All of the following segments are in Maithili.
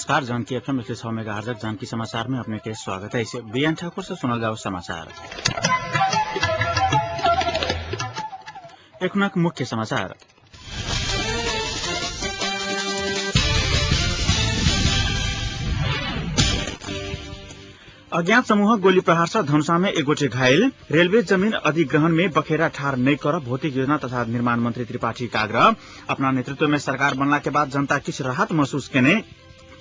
नमस्कार, जानकी एफएम 106 मेगाहर्ज जानकी समाचार में अपने के स्वागत है। बीएन ठाकुर से सुनल जाओ समाचार। एखनक मुख्य समाचार। अज्ञात समूह गोली प्रहार से धनुषा में एक गोटे घायल। रेलवे जमीन अधिग्रहण में बखेरा ठार नहीं कर भौतिक योजना तथा निर्माण मंत्री त्रिपाठी का आग्रह। अपना नेतृत्व में सरकार बनला के बाद जनता किछु राहत महसूस केने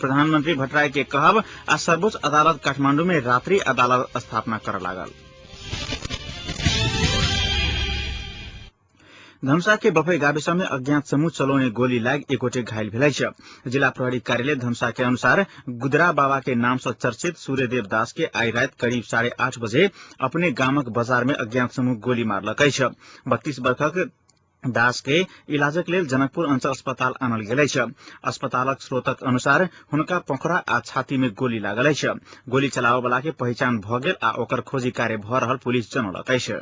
प्रधानमंत्री भट्टराई के कहब आ सर्वोच्च अदालत काठमांडू में रात्रि अदालत स्थापना कर लागल। धनुषा के बफई गाविस में अज्ञात समूह चलौने गोली लागि एक गोटे घायल भेल अछि। जिला प्रहरी कार्यालय धनुषा के अनुसार गुदरा बाबा के नाम से चर्चित सूर्यदेव दास के आई रात करीब 8:30 बजे अपने गामक बाजार में अज्ञात समूह गोली मारलक अछि। 32 वर्षक दास के इलाजक लेल जनकपुर अंचल अस्पताल आनल गेल अछि। अस्पतालक स्रोतक अनुसार हुनका पोखरा आ छाती में गोली लागल अछि। गोली चलाबय वाला के पहिचान भ गेल आ ओकर खोजी कार्य भ रहल पुलिस जनौलक अछि।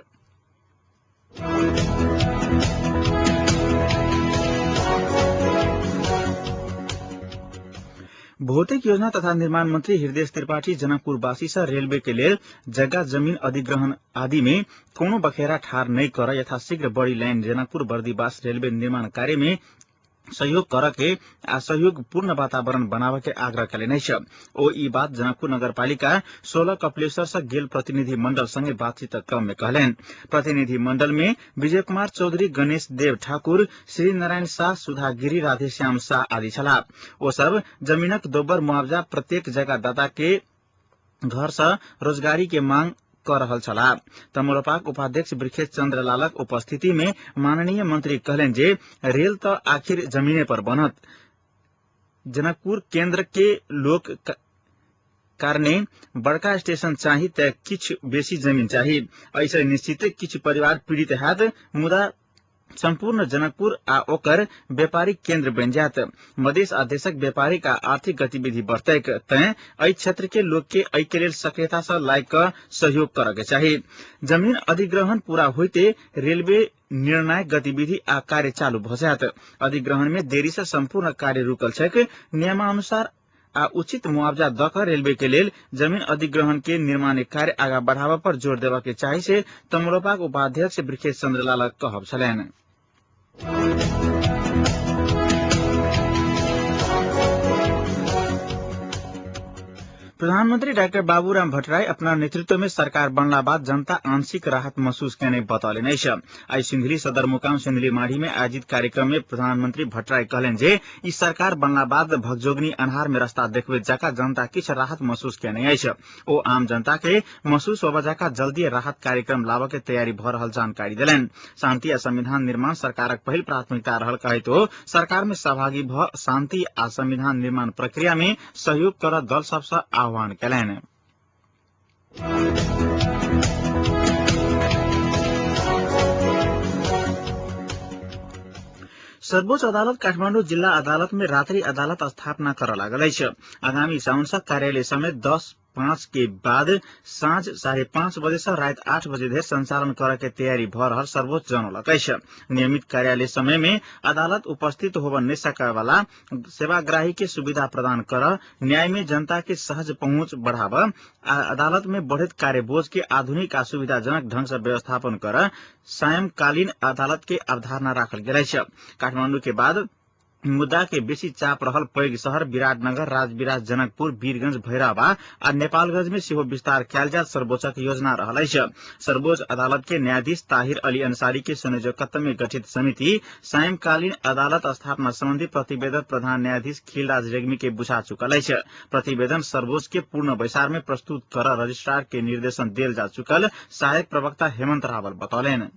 भौतिक योजना तथा निर्माण मंत्री हृदय त्रिपाठी जनकपुरवासी से रेलवे के लेल जगह जमीन अधिग्रहण आदि में कोनो बखेरा ठार नहीं कर यथाशीघ्र बड़ी लाइन जनकपुर बर्दीवास रेलवे निर्माण कार्य में सहयोग कर के आ सहयोग पूर्ण वातावरण बनावे के आग्रह कयलनि अछि। ओ ई बात जनकपुर नगरपालिका 16 कपिलेश्वर से गेल प्रतिनिधि मंडल संगे बातचीतक क्रम में कहलनि। प्रतिनिधि मंडल में विजय कुमार चौधरी, गणेश देव ठाकुर, श्री नारायण शाह, सुधा गिरी, राधेश्याम शाह आदि छलाह। ओ सब जमीनक दोबर मुआवजा प्रत्येक जगहदाता के घर से रोजगारी के मांग कर रहल छलाह। तमोरपाक उपाध्यक्ष वृखेश चंद्र लालक उपस्थिति में माननीय मंत्री कहलनि जे रेल त आखिर जमीने पर बनत। जनकपुर केंद्र के लोक कारणे बड़का स्टेशन चाही त किछु बेसी जमीन चाही। एहिसँ निश्चित किछु परिवार पीड़ित हैत, मुदा संपूर्ण जनकपुर आ ओकर व्यापारिक केंद्र बनि जायत। मधेश आ देशक व्यापारिक आ आर्थिक गतिविधि बढ़तैक, तैं एहि क्षेत्र के लोक के एहि के लेल सक्रियता से लागि कऽ सहयोग करऽ के चाही। जमीन अधिग्रहण पूरा होइते रेलवे निर्णायक गतिविधि आ कार्य चालू भऽ जायत। अधिग्रहण में देरी से संपूर्ण कार्य रुकल छैक। नियमानुसार आ उचित मुआवजा दऽ कऽ रेलवे के लेल जमीन अधिग्रहण के निर्माण कार्य आगा बढ़ाबऽ पर जोर देबऽ के चाही से तमरोपाक उपाध्यक्ष वृखेश चंद्र लालक कहब छलनि। प्रधानमंत्री डाक्टर बाबूराम भट्टराई अपना नेतृत्व में सरकार बनला बाद जनता आंशिक राहत महसूस केने बतौलनि अछि। आई सिंधुली सदरमुकाम सिंधुली माढ़ी में आयोजित कार्यक्रम में प्रधानमंत्री भट्टराई कहलनि जे ई सरकार बनला बाद भगजोगनी अन्हार में रास्ता देखबैत जकाँ जनता किछु राहत महसूस केने अछि। ओ आम जनता के महसूस होबय जकाँ जल्दी राहत कार्यक्रम लाबऽ के तैयारी भऽ रहल जानकारी देलनि। शांति आ संविधान निर्माण सरकारक पहिल प्राथमिकता रहल कहैत ओ सरकार में सहभागी भऽ शांति आ संविधान निर्माण प्रक्रिया में सहयोग करऽ दल सबसँ आह्वान कयलनि। सर्वोच्च अदालत काठमाडौँ जिल्ला अदालत में रात्रि अदालत स्थापना कर लागल अछि। आगामी साउन से कार्यालय समेत 10:05 के बाद साँझ 5:30 बजे से रात 8 बजे धरि संचालन करे के तैयारी भ रहल सर्वोच्च जनौलक अछि। नियमित कार्यालय समय में अदालत उपस्थित होबय नहि सकय वाला सेवाग्राही के सुविधा प्रदान कर, न्याय में जनता के सहज पहुंच बढ़ाव आ अदालत में बढ़ैत कार्यबोझ के आधुनिक आ सुविधाजनक ढंग से व्यवस्थापन कर सायंकालीन अदालत के अवधारणा राखल गेल अछि। काठमांडू के बाद मुद्दा के बेसी चाप रहल पैघ शहर विराटनगर, राजविराज, जनकपुर, वीरगंज, भैरहवा आ नेपालगंज में सेहो विस्तार कयल जायत सर्वोच्चक योजना रहल अछि। सर्वोच्च अदालत के न्यायाधीश ताहिर अली अंसारी के संयोजकत्व में गठित समिति सायंकालीन अदालत स्थापना संबंधी प्रतिवेदन प्रधान न्यायाधीश खिलराज रेग्मी के बुझा चुकल अछि। प्रतिवेदन सर्वोच्च के पूर्ण बैसार में प्रस्तुत कर रजिस्ट्रार के निर्देशन देल जा चुकल सहायक प्रवक्ता हेमंत रावल बतौलनि।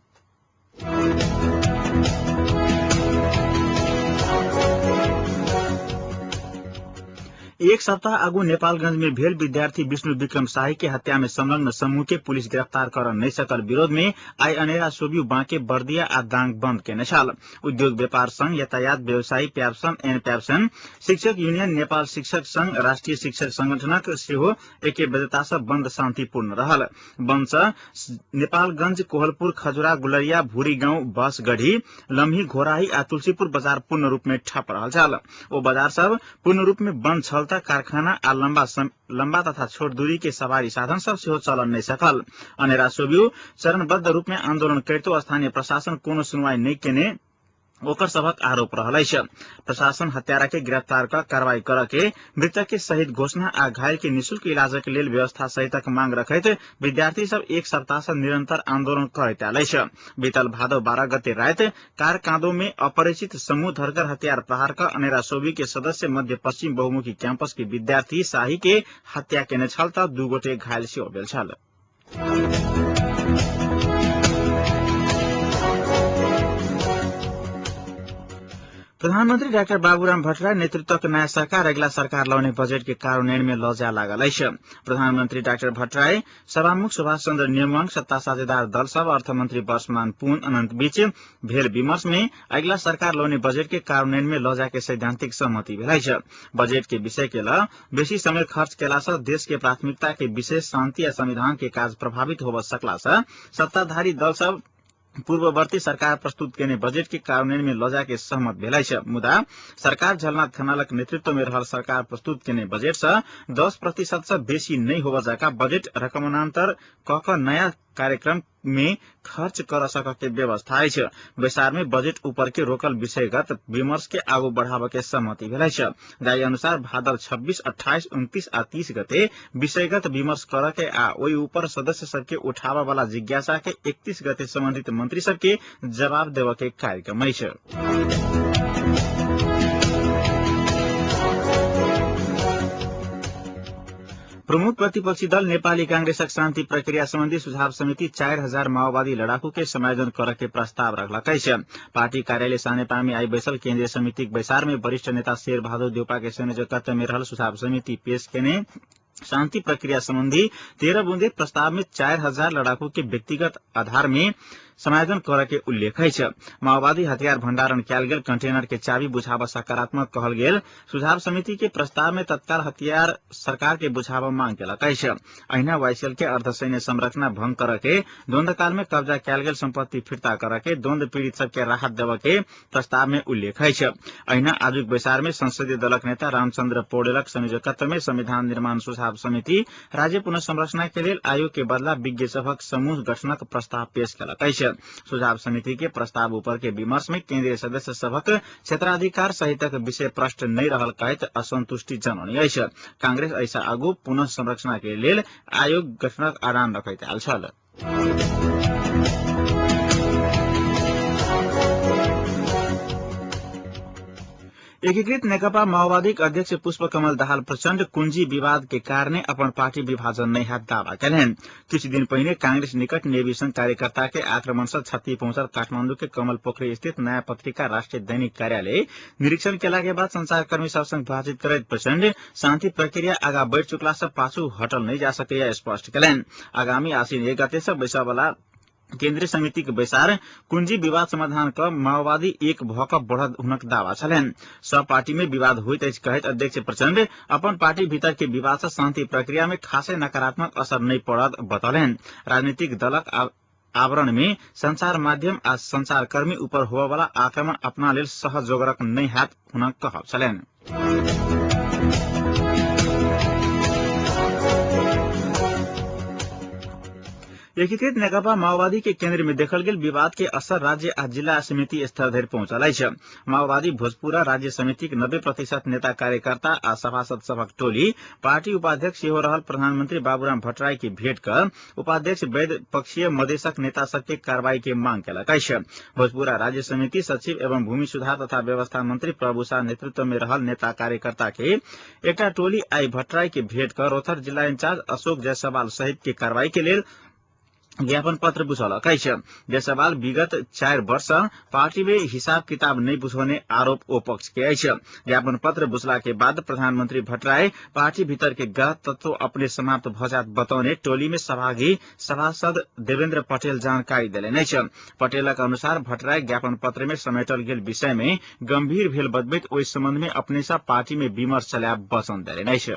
एक सप्ताह आगू नेपालगंज में भेल विद्यार्थी विष्णु विक्रम शाही के हत्या में संलग्न समूह के पुलिस गिरफ्तार कर नहीं सकल विरोध में आई अनेरा सोबियु बांके बर्दिया आ दांग बंद केने छल। उद्योग व्यापार संघ, यातायात व्यवसायी प्याप्सन एन प्याप्सन, शिक्षक यूनियन, नेपाल शिक्षक संघ, राष्ट्रीय शिक्षक संगठनक सेहो एके बजता से बंद शांतिपूर्ण रहल। बंद से नेपालगंज, कोहलपुर, खजुरा, गुलरिया, भूरी गांव, बसगढ़ी, लम्ही, घोराही आ तुलसीपुर बाजार पूर्ण रूप में ठप रहल छल। ओ बाजार सब पूर्ण रूप में बंद छल चलता कारखाना आ लम्बा तथा छोट दूरी के सवारी साधन सब सेहो चलन नहि सकल। अनेरा सोबियो चरणबद्ध रूप में आंदोलन करितो स्थानीय प्रशासन कोनो सुनवाई नहि केने ओकर सबक आरोप रहल अछि। प्रशासन हत्यारा के गिरफ्तार क कार्रवाई कर के मृतक के शहीद घोषणा आ घायल के निशुल्क इलाजक लेल व्यवस्था सहितक मांग रखैत विद्यार्थी सब एक सप्ताह से निरंतर आंदोलन करैत आयल अछि। बीतल भादव 12 गते राति कारकाँदो में अपरिचित समूह धरकर हथियार प्रहार क अनेरा सोबी के सदस्य मध्य पश्चिम बहुमुखी कैंपस के विद्यार्थी शाही के हत्या केने छल त 2 गोटे घायल सेहो भेल छल। प्रधानमन्त्री डाक्टर बाबुराम भट्टराई नेतृत्वक नयाँ सरकार अगिला सरकार लाउने बजेट के कार्यान्वयन में लऽ जाय लागल अछि। प्रधानमन्त्री डाक्टर भट्टराई सभामुख सुभाष चन्द्र नेमाङ, सत्ता साझेदार दल सब, अर्थमन्त्री वर्षमान पुन अनन्त बीच भेल विमर्श में अगिला सरकार लाउने बजेट के कार्यान्वयन में लऽ जाय के सैद्धांतिक सहमति भेल अछि। बजेट के विषय के ल बेसी समय खर्च केला से देश के प्राथमिकता के विशेष शान्ति आ संविधान के काज प्रभावित होब सकला से सत्ताधारी दल सब पूर्ववर्ती सरकार प्रस्तुत केने बजेट के कार्यान्वयन में लऽ जाय के सहमत भेल अछि। मुदा सरकार झलनाथ खनालक नेतृत्व में रहल सरकार प्रस्तुत केने बजेट से 10% से बेसी नहि होब जका बजेट रकमनान्तर क क नयाँ कार्यक्रम में खर्च कर सक के व्यवस्था अछि। बैसार में बजेट ऊपर के रोकल विषयगत विमर्श के आगू बढ़ाव के सहमति भेल अछि। जाहि अनुसार भादव 26, 28, 29 आ 30 गते विषयगत विमर्श कर के आ ओहि ऊपर सदस्य सबके उठाव वाला जिज्ञासा के 31 गते संबंधित मंत्री सबके जवाब देव के कार्यक्रम अछि। प्रमुख प्रतिपक्षी दल नेपाली कांग्रेसक शान्ति प्रक्रिया सम्बन्धी सुझाव समिति 4000 माओवादी लडाकू के समायोजन कर के प्रस्ताव रखलक अछि। पार्टी कार्यालय सानेपामी आई बैसल केन्द्रीय समितिक बैसार में वरिष्ठ नेता शेरबहादुर देउपा के संयोजकत्व में रहल सुझाव समिति पेश केने शान्ति प्रक्रिया सम्बन्धी 13 बुँदे प्रस्ताव में 4000 लडाकू के व्यक्तिगत आधार में समायोजन कर के उल्लेख अछि। माओवादी हथियार भण्डारण कयल गेल कंटेनर के चाबी बुझाब सकारात्मक कहल गेल सुझाव समिति के प्रस्ताव में तत्काल हथियार सरकार के बुझाब मांग केलक अछि। अहिना वाईसीएल के अर्धसैन्य संरचना भंग कर के द्वंद्वकाल में कब्जा कयल गेल सम्पत्ति फिर्ता कर के द्वंद्व पीड़ित सबके राहत देव के प्रस्ताव में उल्लेख अछि। अहिना आजुक बैसार में संसदीय दलक नेता रामचन्द्र पौडेलक संयोजकत्व में संविधान निर्माण सुझाव समिति राज्य पुनर्संरचना के लेल आयोग के बदला विज्ञ सभक समूह गठनक प्रस्ताव पेश केलक अछि। सुझाव समिति के प्रस्ताव ऊपर के विमर्श में केन्द्रीय सदस्य सभक क्षेत्राधिकार सहितक विषय प्रश्न नहि रहल कहैत असंतुष्टि जनौने अछि। कांग्रेस ऐसा आगू पुनः संरचना के लेल आयोग गठनक आराम रखैत आयल छल। एकीकृत नेकपा माओवादीक अध्यक्ष पुष्पकमल दाहाल प्रचण्ड कुंजी विवाद के कारणे अपन पार्टी विभाजन नहि हैत दावा केलनि। किछु दिन पहिने कांग्रेस निकट नेवी संघ कार्यकर्ता के आक्रमण से क्षति पहुंचल काठमांडू के कमल पोखरी स्थित नयाँ पत्रिका राष्ट्रिय दैनिक कार्यालय निरीक्षण केला के बाद संचारकर्मी सब संग बातचीत करैत प्रचण्ड शान्ति प्रक्रिया आगा बढ़ि चुकला से पाछू हटल नहि जा सकैया स्पष्ट केलनि। आगामी आश्विन 1 गते से बैसय वाला केन्द्रीय समिति के बैसार कुंजी विवाद समाधान क माओवादी एक भ क बढ़त हुनक दावा छलनि। सब पार्टी में विवाद होइत अछि कहैत अध्यक्ष प्रचण्ड अपन पार्टी भीतर के विवाद से शान्ति प्रक्रिया में खासै नकारात्मक असर नहि पड़त बतौलनि। राजनीतिक दलक आवरण में संचार माध्यम आ संचारकर्मी ऊपर होबयवला आक्रमण अपना लेल सहजोगरक नहि हैत हुनक कहब छलनि। एकीकृत नेकपा माओवादी के केन्द्र में देखल गेल विवाद के असर राज्य आ जिला समिति स्तर धरि पहुंचल अछि। माओवादी भोजपुरा राज्य समितिक 90% नेता कार्यकर्ता आ सभासद सभक टोली पार्टी उपाध्यक्ष सेहो रहल प्रधानमंत्री बाबूराम भट्टराई के भेंट कर उपाध्यक्ष वैद्य पक्षीय मधेशक नेता सबके कार्रवाई के मांग केलक अछि। भोजपुरा राज्य समिति सचिव एवं भूमि सुधार तथा व्यवस्था मंत्री प्रभु शाह नेतृत्व में रहल नेता कार्यकर्ता के एकटा टोली आई भट्टराई के भेंट कर रोथर जिला इंचार्ज अशोक जायसवाल सहित के कार्रवाई के लेल ज्ञापन पत्र बुझौलक अछि। जायसवाल विगत 4 वर्ष पार्टी में हिसाब किताब नहीं बुझौने आरोप ओ पक्ष के अछि। ज्ञापन पत्र बुझला के बाद प्रधानमंत्री भट्टराई पार्टी भीतर के गलत तत्व अपने समाप्त भ जात बतौने टोली में सहभागी सभासद देवेन्द्र पटेल जानकारी देलनि अछि। पटेलक अनुसार भट्टराई ज्ञापन पत्र में समेटल गेल विषय में गंभीर भेल बतबैत ओहि संबंध में अपने सँ पार्टी में विमर्श चलायब वचन देलनि अछि।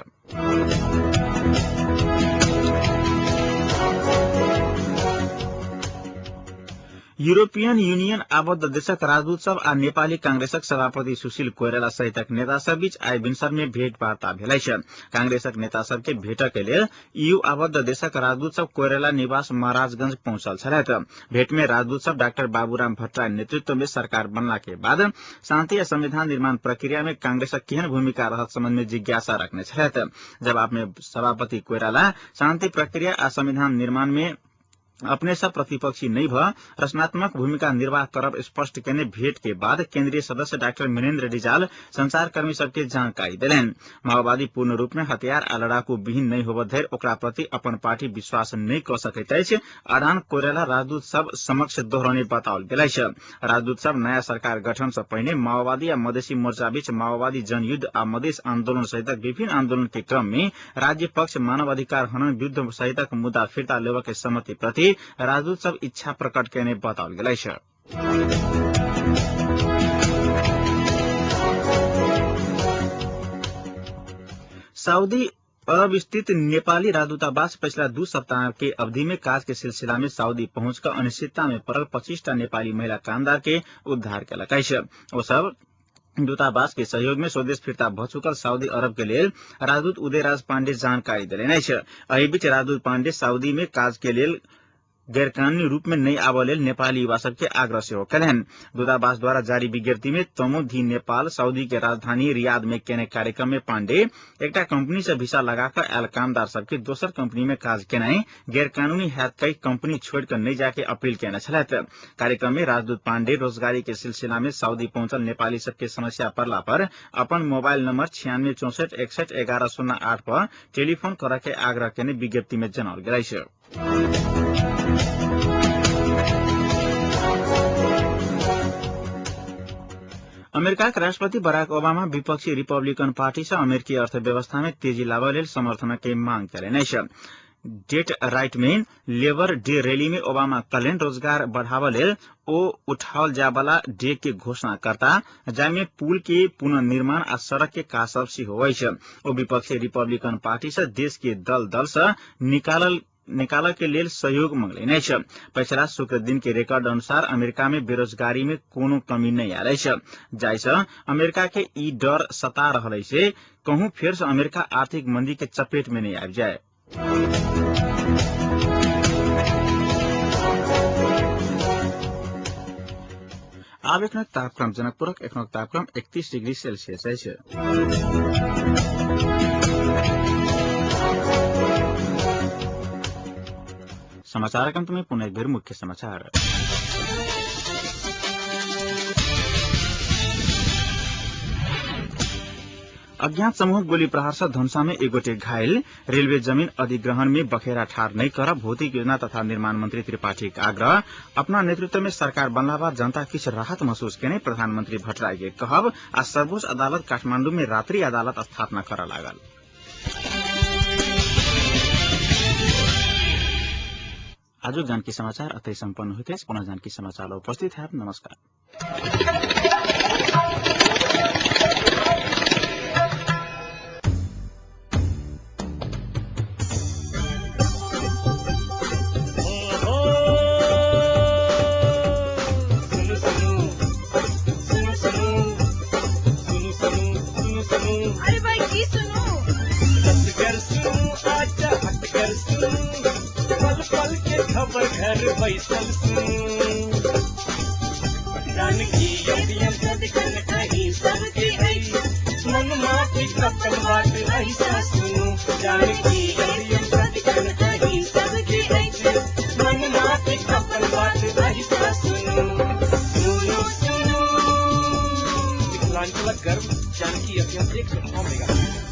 यूरोपियन यूनियन आबद्ध देशक राजदूत सब आ नेपाली कांग्रेसक सभापति सुशील कोइराला सहितक नेता सब बीच आइ भिनसर में भेंटवार्ता भेल अछि। कांग्रेसक नेता सब के भेट के लेल ईयू आबद्ध देशक राजदूत सब कोइराला निवास महाराजगंज पहुंचल छलथि। भेंट में राजदूत सब डाक्टर बाबूराम भट्टराई नेतृत्व में सरकार बनला के बाद शान्ति आ संविधान निर्माण प्रक्रिया में कांग्रेसक केहन भूमिका रहत सम्बन्ध में जिज्ञासा रखने छलथि। जवाब में सभापति कोइराला शान्ति प्रक्रिया आ संविधान निर्माण में अपने सब प्रतिपक्षी नहीं भ रचनात्मक भूमिका निर्वाह करब स्पष्ट केने भेंट के बाद केन्द्रीय सदस्य डाक्टर मिनेन्द्र रिजाल संचारकर्मी सबके जानकारी देलनि। माओवादी पूर्ण रूप में हथियार आ लड़ाकू विहीन नहीं होब धरि ओकरा प्रति अपन पार्टी विश्वास नहीं क सकैत अछि। आडान कोइराला राजदूत सब समक्ष दोहरौने बताओल गेल अछि। राजदूत सब नयाँ सरकार गठन से पहिने माओवादी आ मधेसी मोर्चा बीच माओवादी जनयुद्ध आ मधेस आन्दोलन सहितक विभिन्न आन्दोलन के क्रम में राज्य पक्ष मानवाधिकार हनन विरूद्ध सहितक मुद्दा फिर्ता लेबऽ के सहमति प्रति राजदूत सब इच्छा प्रकट केने बताओल गेल अछि। सऊदी अरब स्थित नेपाली राजदूतावास पछिला 2 सप्ताह के अवधि में काज के सिलसिला में सऊदी पहुंच कर अनिश्चितता में पड़ल 25टा नेपाली महिला कामदार के उद्धार केलक अछि। ओ सब दूतावास के सहयोग में स्वदेश फिर्ता भ चुकल सऊदी अरब के लेल राजदूत उदयराज पाण्डे जानकारी देलनि अछि। एहि बीच राजदूत पाण्डे सऊदी में काज के लेल गैरकानूनी रूप में नहीं आबऽ लेल नेपाली युवा सबके आग्रह सेहो केलनि। दूतावास द्वारा जारी विज्ञप्ति में तमोधी नेपाल सऊदी के राजधानी रियाद में केने कार्यक्रम में पाण्डे एकटा कंपनी से वीसा लगाकर आयल कामदार सबके दोसर कंपनी में काज केनाइ गैरकानूनी हैत कई कंपनी छोड़ कर नहीं जाके अपील केने छलथि। कार्यक्रम में राजदूत पाण्डे रोजगारी के सिलसिला में सऊदी पहुंचल नेपाली सबके समस्या पड़ला पर अपन मोबाइल नंबर 96 64 61 11 08 पर टेलीफोन करऽ के आग्रह केने विज्ञप्ति में जनाओल गेल अछि। अमेरिकाक राष्ट्रपति बराक ओबामा विपक्षी रिपब्लिकन पार्टी से अमेरिकी अर्थव्यवस्था में तेजी लाबऽ लेल समर्थन के मांग केलनि अछि। डेट राइट में लेबर डे रैली में ओबामा कहलनि रोजगार बढ़ाबऽ लेल ओ उठाओल जायवाला डे के घोषणा करता, जाहिमे पुल के पुनर्निर्माण आ सड़क के काज सब सेहो अछि। ओ विपक्षी रिपब्लिकन पार्टी से देश के दल दल से निकालऽ के लेल सहयोग मंगलनि अछि। पछिला शुक्र दिन के रिकॉर्ड अनुसार अमेरिका में बेरोजगारी में कोनो कमी नहीं आयल अछि, जाहिसँ अमेरिका के ई डर सता रहल अछि कहूँ फेर से अमेरिका आर्थिक मंदी के चपेट में नहीं आबि जाए। आब एखनक तापक्रम जनकपुरक एखनक तापक्रम 31 डिग्री सेल्सियस अछि। समाचारक अंत में पुनः एक बेर मुख्य समाचार। अज्ञात समूह गोली प्रहार से धनुषा में एक गोटे घायल। रेलवे जमीन अधिग्रहण में बखेरा ठार नहीं कर भौतिक योजना तथा निर्माण मंत्री त्रिपाठी के आग्रह। अपना नेतृत्व में सरकार बनला बाद जनता किछु राहत महसूस केने प्रधानमंत्री भट्टराई के कहब आ सर्वोच्च अदालत काठमांडू में रात्रि अदालत स्थापना करऽ लागल। आजुक जानकी समाचार अतै सम्पन्न होइत अछि। पुनः जानकी समाचार उपस्थित है। नमस्कार। अरे भाई की सुनू, पल पल के खबर घर बैसल सुनू, जानकी एफएम सदिखन अहीं सबके अछि, मन माटी अपन बात ऐसा सुनू, जानकी एफएम सदिखन अहीं सबके अछि, मन माटी अपन बात ऐसा सुनू, सुनू सुनू। मिथिलांचलक गर्व जानकी एफएम 106 मेगाहर्ट्ज।